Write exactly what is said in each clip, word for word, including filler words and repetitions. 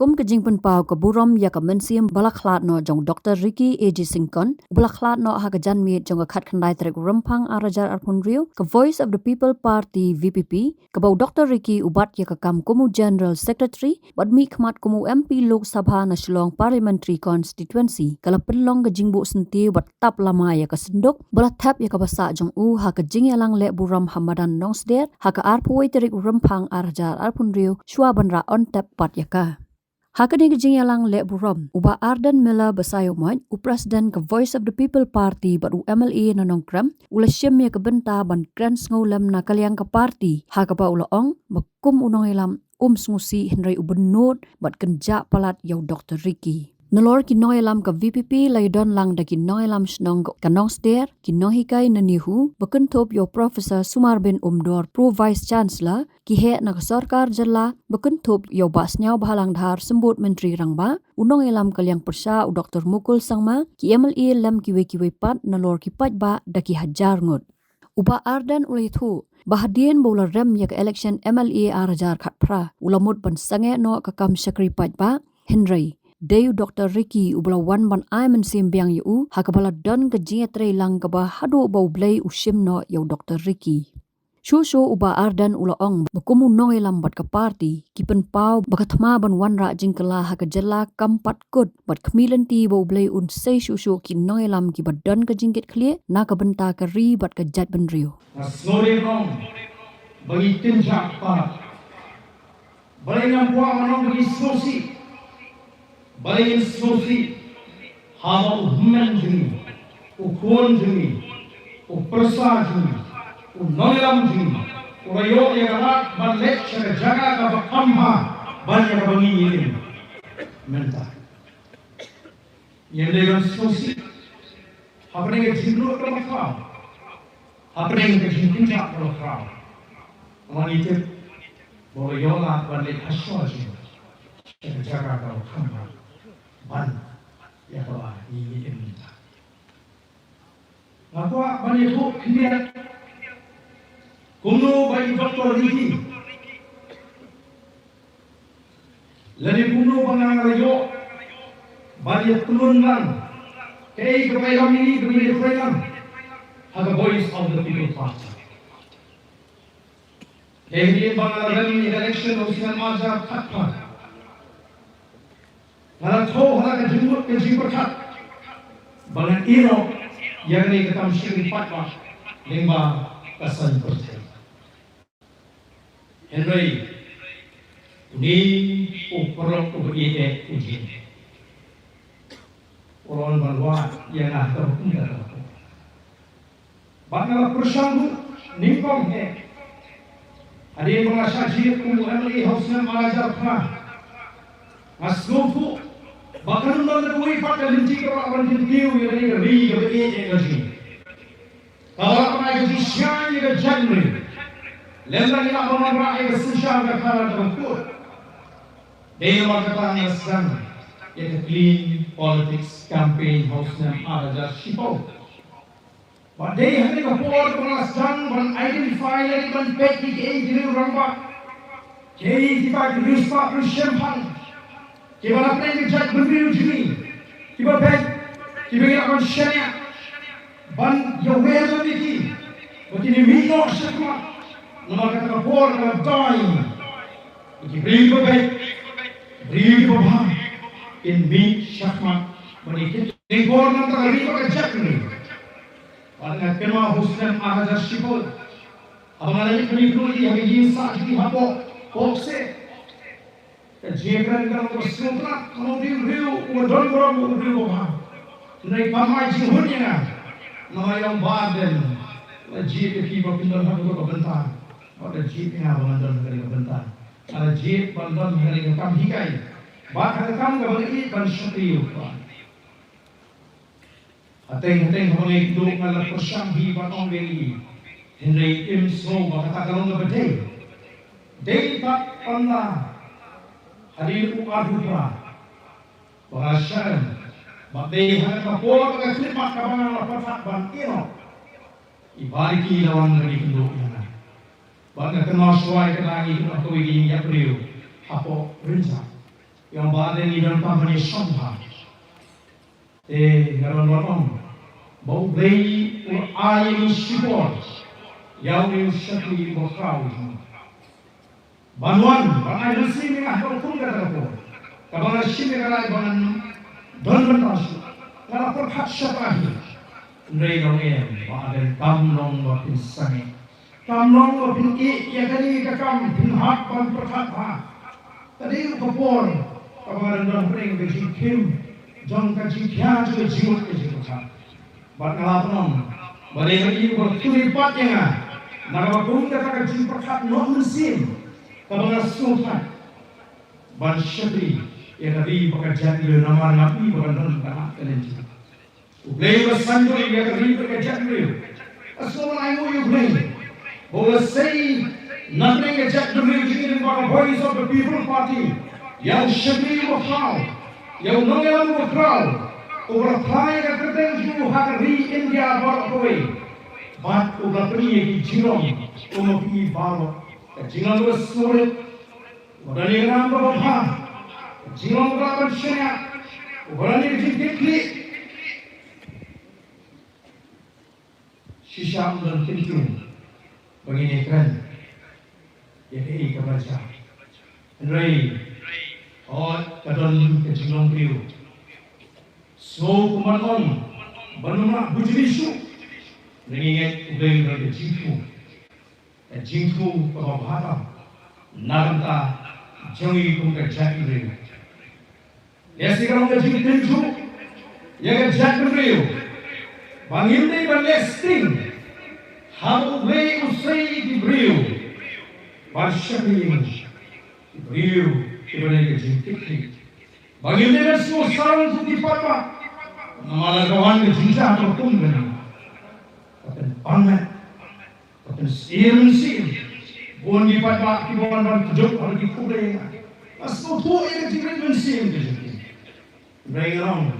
Kum ka jingpynpaw ka burom ïa ka mynsiem ba la khlad noh jong Doctor Ricky A J Syngkon, ba la khlad noh ha ka janmiet jong ka khatkhyndai tarik Rymphang ar hajar arphew hynriew, ka Voice of the People Party, V P P, kaba u Doctor Ricky u bat ïa ka kam kum u General Secretary bad mihkhmat kum u M P Lok Sabha na Shillong Parliamentary Constituency, ka la pynlong ka jingbuh syntiew bad tap lama ïa ka synduk ba la thep ïa kaba sah jong u ha ka jingïalang leh burom ha madan Nongsder ha ka arphew wei tarik Rymphang ar hajar arphew hynriew, shuwa ban rah on tep pat ïa ka. Ha kane ka jingïalang leh burom, u Bah Ardent Miller Basaiawmoit, u President ka Voice of the People Party bad u M L A na Nongkrem, u la shim ïa ka bynta ban kren sngewlem na ka liang ka party, ha kaba u la ong ba kum u nongïalam um sngewsih hynrei u bynnud bad kynjah palat ïa u Doctor Ricky. Nalor ki nongïalam ka V P P la ïadon lang da ki nongïalam shnong ka Nongsder, ki nonghikai na NEHU, ba kynthup ïa u Professor Sumarbin Umdor, Pro Vice Chancellor, ki heh na ka sorkar jylla, ba kynthup ïa u Bah Sniawbhalang Dhar, Symbud Myntri Rangbah, u nongïalam ka liang pyrshah u Doctor Mukul Sangma, ki M L A lem kiwei kiwei pat, nalor ki paidbah da ki hajar ngut. U Bah Ardent u la ïathuh ba hadien ba u la rem ïa ka election M L A ar hajar khatphra, u la mut ban sangeh noh ka kam shakri paidbah, hynrei dei u Doctor Ricky uba la wan ban ai mynsiem biang ïa u, ha kaba la don ka jingïatreilang kaba haduh ba U Blei u shim noh ïa u Doctor Ricky. Shuh shuh u Bah Ardent u la ong ba kum u nongïalam bad ka party, ki pynpaw ba ka thma ban wanrah jingkylla ha ka jylla kam pat kut, bad khmih lynti ba U Blei un sei shuh shuh ki nongïalam kiba don ka jingkitkhlieh na ka bynta ka ri bad ka jaitbynriew. Nga sngewdei ong ba ngi kynjah palat. Balei ngam kwah ban ong ba ngi sngewsih? Balei ngin sngewsih? Haba u hynmen jong ngi, u khun jong ngi, u pyrsa jong ngi, u nongïalam jong ngi, u la ïoh ïa ka lad ban leit sha ka jaka kaba kham bha ban ïa kaba ngi im mynta. Ngim dei ban sngewsih hapdeng ka jinglut kaba khraw, hapdeng ka jingkynjah kaba khraw. Nga tip ba u la ïoh lad ban leit ha shuwa jong ngi sha ka jaka kaba kham bha ban ïa kaba ngi im mynta. Nga kwah ban ïathuh khyndiat kumno ba i Doctor Ricky lane kumno ba nga la ïoh ban ïatylli lang kaei kaba ïalam ïa ngi, kaba ïatrei lang ha ka Voice of the People Party. Kaei ba nga la rem ïa ka election u snem ar hajar khatphra. Nga la thoh ha la ka jingmut ka jingpyrkhat ba ngan ïehnoh ïa kane ka kam shakri paidbah lyngba ka saiñ pyrthei. Hynrei une u paralok uba ïeit u jin u la wan ban wad ïa nga ha kaba kumta ka por. Bad nga la pyrshang ruh nyngkong eh. Hadien ba nga shah jied kum u M L A ha u snem ar hajar phra, nga sngewthuh ba kan ym don kawei pat ka lynti kaba lah ban kyntiew ïa kane ka ri kaba ïeit eh ka jong ngi, kaba lah ban ai ka jingshngaiñ ïa ka jaitbynriew. Lem bad ngi lah ban wanrah ïa ka synshar ka khadar kaba kut. Dei namar kata nga sdang ïa ka Clean Politics Campaign ha u snem ar hajar shiphew. Bad dei ha kane ka por ba nga sdang ban identify lane ban peit ïa kiei ki riew rangbah, kiei kita ki riewspah riewshemphang kiba na pdeng ka jaitbynriew jong ngi, kiba beit, kiba ngi lah ban shaniah ban ïawer lem ïa ki ba kin ïa mih noh shakhmat. Namar kata ka por ka la dei ba ki briew kiba beit, briew kiba bha kin mih shakhmat ban ïa ki. Dei por na ka ri bad ka jaitbynriew. Bad nga kynmaw ha u snem ar hajar shiphew, haba nga la leit ban ïakynduh ïa ka ïing sah jong ngi hapoh Kpokseh, ka jingkren ka long kaba sngewtynnat, nga long u briew uba don burom, u briew uba bha. Hynrei kam ai jinghun ïa nga. Nga ong, Bah Ardent, la jied ïa phi ba phin don ha kata ka bynta, bad la jied ïa nga ba ngan don ha kane ka bynta. Nga la jied ban don ha kane ka kam hikai, bad ha ka kam kaba nga ïeit ban shakri ïa u Trai. Hateng hateng haba nga ïakynduh nga la pyrshang hi ban ong biang ïa i, hynrei im sngew ba kata ka long kaba dei. Dei pat ynda hadien u arphew phra ba nga la shah rem, bad dei ha kata ka por ba ka khyllipmat kaba nga la pyrkhat ban ïehnoh, i Bah Ricky la wan ban ïakynduh ïa nga. Bad nga kynmaw shuwa ïa kata, ngi kynnoh kawei ka ïing ïap briew hapoh Rynjah. Ïa ba dei ngi donkam ban ïashong bha. Te nga don ban ong ba U Blei u ai ïa ngi shipor ïa une u shakri uba khraw jong ngi. Ban wan ban ai mynsiem ïa nga ha kata ka por kaba nga shim ïa ka rai ba ngan don bynta shuh. Nga la pyrkhat shata hi. Hynrei nga ong em, ba dei kam long ba phin sangeh. Kam long ba phin ïeh ïa kane ka kam, phin hap ban pyrkhat bha. Ka dei ka por kaba nga dang don hapdeng ka jingkhim jong ka jingkhia jong ka jingmut ka jingpyrkhat. Bad nga la pynong ba dei ma i uba khlem pat ïa nga na kaba kum kata ka jingpyrkhat noh mynsiem kaba nga sngewthuh ban shakri ïa ka ri bad ka jaitbynriew namar nga i ba kan don ka lynti. U Blei u la sngewthuh ïa ka ri bad ka jaitbynriew. Nga sngew ban ainguh ïa U Blei ba u la sei na pdeng ka jaitbynriew jong ngi lyngba ka Voice of the People Party, ïa u shakri uba khraw, ïa u nongïalam uba khraw, uba la phla ïa ka kyrteng jong u ha ka ri India baroh kawei. Bad uba la pyni ïa ki jinglong kum ma phi baroh. Ka jinglong kaba sngewrit, uba don ïa ka nam kaba bha, ka jinglong kaba lah ban shaniah, uba don ïa ka jingkitkhlieh. Shisha ym don kyntien ba ngin ïakren ïa kaei kaba jia. Hynrei hooid ka don ka jinglong briew. Sngew kumba ong ba ym lah bujli shuh. Hynrei ngi ngeit U Blei u don ka jingthmu, ka jingthmu kaba bha tam na ka bynta jong ngi kum ka jaitbynriew. Ïa shi ka long ka jingtynjuh ïa ka jaitbynriew ba ngim dei ban leh sting haba U Blei u sei ïa ki briew ban shakri ïa ngi, ki briew kiba dei ka jingkitkhlieh. Ba ngim dei ban sngewsarong kum ki paidbah namar lada ka wan ka jingjia kaba kum kane, ka pynpang met, ka pynsyier mynsiem. Bun ki paidbah kiba wan ban kjut ha ki khublei ïa nga. Nga sngewthuh ïa ka jingrit mynsiem ka jong ki. Hynrei nga ong,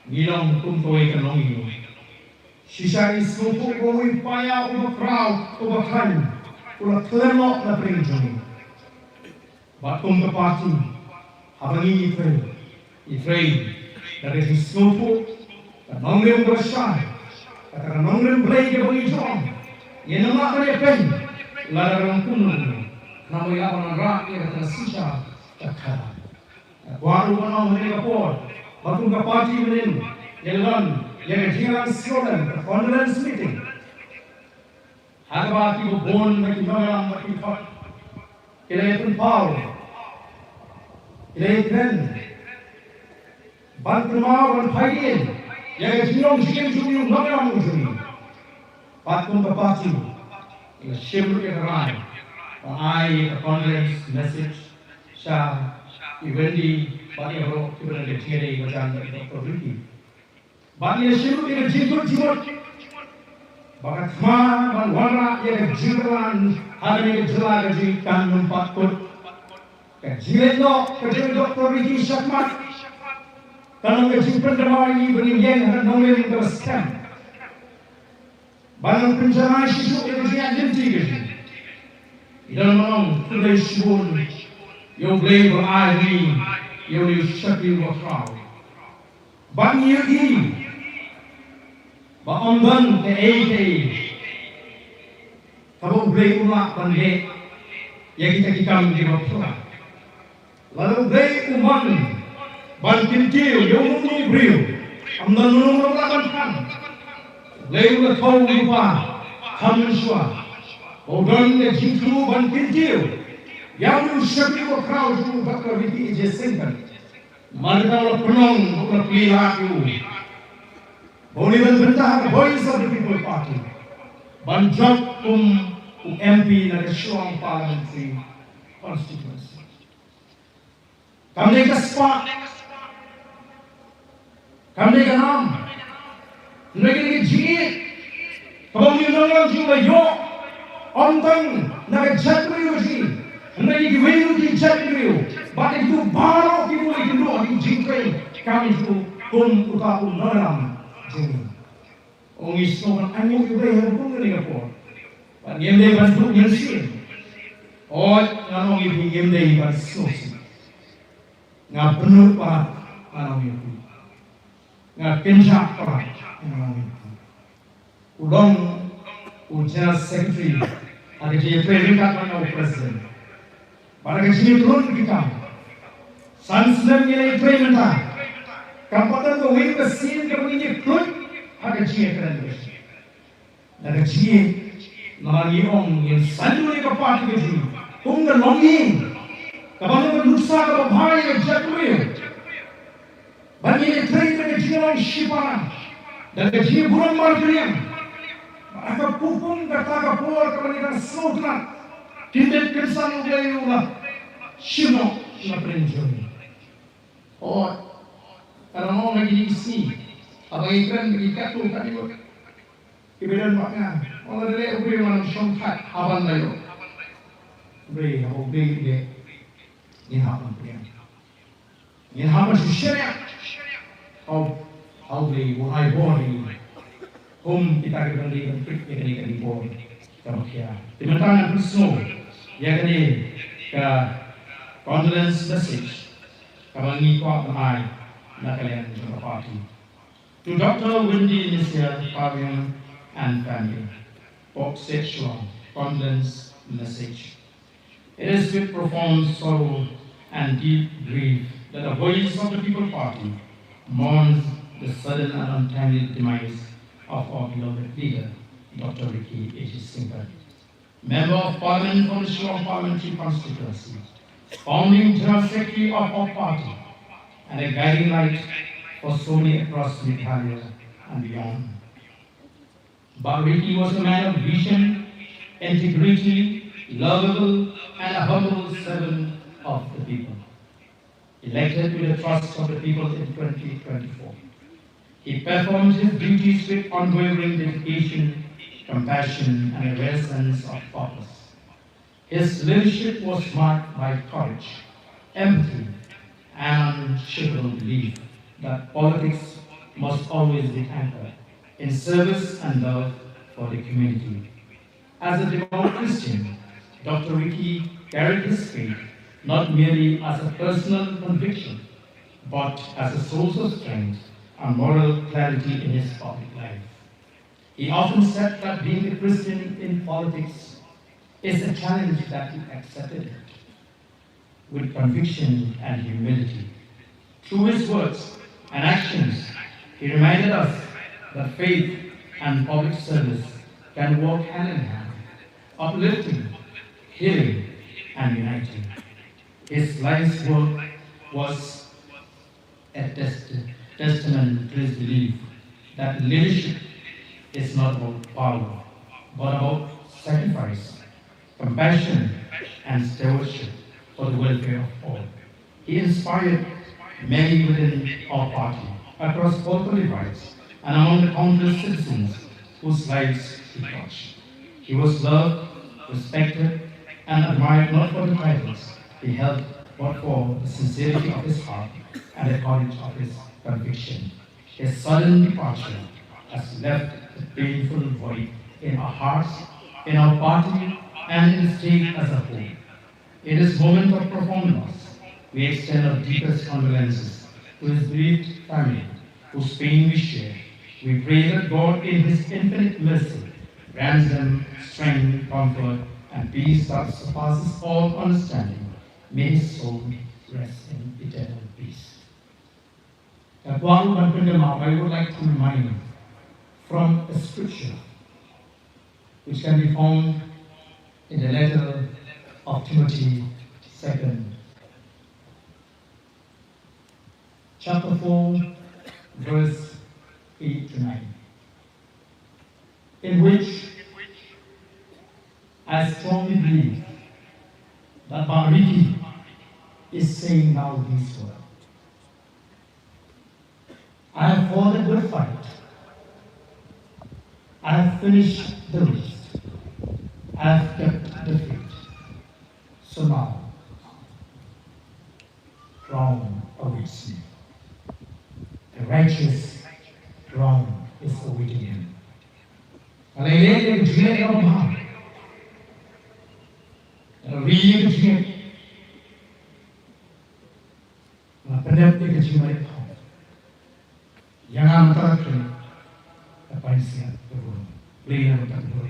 ngi long kum kawei ka longïing. Shisha ngi sngewthuh ba uwei u paia uba khraw uba khlaiñ u la khlem noh na pdeng jong ngi. Bad kum ka party, haba ngi trei, ngi trei da ka jingsngewthuh, ka nongrim kaba shai, kata ka nongrim Blei kaba ngi ju ong, ngin ym lah ban ïapeiñ lada ka long kumno kumno. Khnang ba ngi lah ban wanrah ïa kata ka synshar ka khadar. Nga kwah ruh ban ong ha kane ka por ba kum ka party mynnin ngi la don ïa ka jingïalang slogan ka condolence meeting. Ha kaba kiba bun na ki nongïalam bad ki khot ki la ïa pynpaw, ki la ïa kren ban kynmaw ban phai dien ïa ka jinglong jingim jong u nongïalam u jong ngi. Bad kum ka party ngi la shim ruh ïa ka rai ban ai ïa ka condolence message sha i Wendy bad ïa baroh kiba don ka jingïadei ba jan bad i Doctor Ricky. Bad ngi la shim ruh ïa ka jingkut jingmut ba ka thma ban wanrah ïa ka jingkyrpad ha kane ka jylla ka jong ngi kan ym pat kut. Ka jingleit noh ka jong i Doctor Ricky shakhmat ka long ka jingpyndamar ïa ngi ba ngin ïeng ha ka nongrim kaba skhem. Ba ngan pynjanai shisha ïa ka jingïaid lynti ka jong ngi. Ngi don ban ong khublei shibun ïa U Blei ba u ai ïa ngi ïa une u shakri uba khraw. Ba ngi ïohi ba ym don kaei kaei kaba U Blei um lah ban leh ïa kita ki kam kiba phra. Lada U Blei u mon ban kyntiew ïa uno uno u briew, ym don uno uno uba lah ban than. U Blei u la thew u Kpa ha mynshuwa ba u don ka jingthmu ban kyntiew ïa uno u shakri uba khraw jong u Doctor Ricky A J Syngkon. Namar kata u la pynlong, u la plie lad ïa u ba un ïa don bynta ha ka Voice of the People Party ban jop kum u M P na ka Shillong Parliamentary Constituency. Kam dei ka spah, kam dei ka nam, hynrei ka dei ka jingïeit kaba une u nongïalam jong ngi u la ïoh, ym tang na ka jaitbynriew jong ngi, hynrei na kiwei kiwei ki jaitbynriew bad na kito baroh kiba ïakynduh ha ki jingtrei kam jong u kum uta u nongïalam jong ngi. Ong ngi sngewbha ban ainguh ïa U Blei ha ka kum kane ka por. Bad ngim dei ban duh mynsiem. Hooid, ngan ong ïa phi, ngim dei ban sngewsih. Nga pynlut palat, nga ong ïa phi. Nga kynjah palat, nga ong ïa phi. U long u General Secretary ha ka jingïatrei ryngkat bad u President. Bad ha ka jingïatrei ki kam, san snem ngi la ïatrei mynta. Kam pat don kawei ka sien kaba ngi ïatrei ha ka jingïatrei. Na ka jingim, namar ngi ong ngin saiñdur ïa ka party ka jong ngi kum ka longïing kaba long ka nuksa kaba bha ïa ka jaitbynriew. Ba ngin ïatrei da ka jinglong shipara, da ka jingburom markylliang. Bad ha ka kum kata ka por kaba ngi dang sngewtynnat, kyndit kynsan U Blei u la shim noh na pdeng jong ngi. Hooid, ka dang long ha kine ki sngi, haba ngi kren ngi katto katne wut. Ki ba don bad nga, ong lada leh U Blei, ngan shong thait haban la ïoh. U Blei, haba U Blei u leh, ngin hap ban pdiang. Ngin hap ban shu shaniah ha U Blei, U Blei u ai bor ïa ngi. Kum kita kiba dang dei ban peit ïa kane ka dei bor kaba khia. Te mynta ngan pynsngew ïa kane ka condolence message kaba ngi kwah ban ai na ka liang jong ka party. To Doctor Windy Nissia Paviang and family, Pok Seh Shillong, condolence message. It is with profound sorrow and deep grief that the Voice of the People Party mourns the sudden and untimely demise of our beloved leader, Doctor Ricky A J Syngkon, Member of Parliament from the Shillong Parliamentary Constituency, founding General Secretary of our party, and a guiding light for so many across Meghalaya and beyond. Bah Ricky was a man of vision, integrity, lovable, and a humble servant of the people. Elected with the trust of the people in twenty twenty-four, he performed his duties with unwavering dedication, compassion, and a rare sense of purpose. His leadership was marked by courage, empathy, and unshakable belief that politics must always be anchored in service and love for the community. As a devout Christian, Doctor Ricky carried his faith not merely as a personal conviction, but as a source of strength and moral clarity in his public life. He often said that being a Christian in politics is a challenge, that he accepted it with conviction and humility. Through his words and actions, he reminded us that faith and public service can work hand in hand, uplifting, healing, and uniting. His life's work was a test-, testament to his belief that leadership is not about power, but about sacrifice, compassion, and stewardship for the welfare of all. He inspired many within our party, across political divides, and among the countless citizens whose lives he touched. He was loved, respected, and admired not for the titles he held, but for the sincerity of his heart and the courage of his conviction. His sudden departure has left a painful void in our hearts, in our party, and in the state as a whole. In this moment of profound loss, we extend our deepest condolences to his bereaved family, whose pain we share. We pray that God, in his infinite mercy, grants them strength, comfort, and peace that surpasses all understanding. May his soul rest in eternal peace. Ka kwah ruh ban pyndem, I would like to remind from a scripture which can be found in the letter of Timothy, second chapter four, verse eight to nine, in which I strongly believe that Bah Ricky is saying now these words. I have fought a good fight. I have finished the race. I have kept the faith. So now, crown awaits me. A righteous crown is awaiting him. Ka la ïaleh ïa ka jingngeit kaba bha. Ka la ri ïa ka jingngeit. Pynlong ïa ka jingmane. Ïa nga mynta ka kren. Ka painsiat ka burom. Khublei ïa nga mynta ka burom.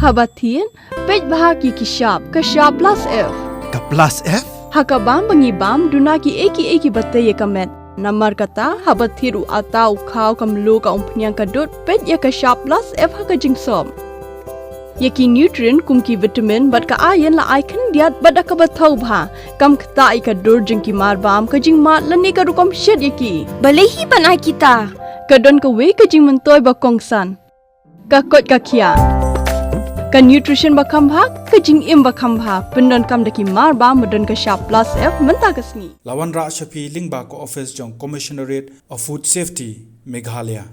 Haba thied, peit bha ïa ki shap, ka shap plus F. Ka plus F? Ha ka bam ba ngi bam, duna kiei kiei kiba tei ïa ka met. Namar kata, haba thied u atta, u khaw, ka mluh, ka umphniang, ka dud, peit ïa ka shap plus F ha ka jingsop. Ïa ki nutrient kum ki vitamin bad ka iron la ai khyndiat bad da kaba thaw bha. Kam ktah ïa ka dur jong ki marbam, ka jingmad lane ka rukom shet ïa ki. Balei hi ban ai kita? Ka don kawei ka jingmyntoi ba kongsan. Ka koit ka khiah. Ka nutrition ba kham bha, ka jingim ba kham bha. Pyndonkam da ki marbam ba don ka shap plus F mynta ka sngi. La wanrah sha phi lyngba ka office jong Commissionerate of Food Safety, Meghalaya.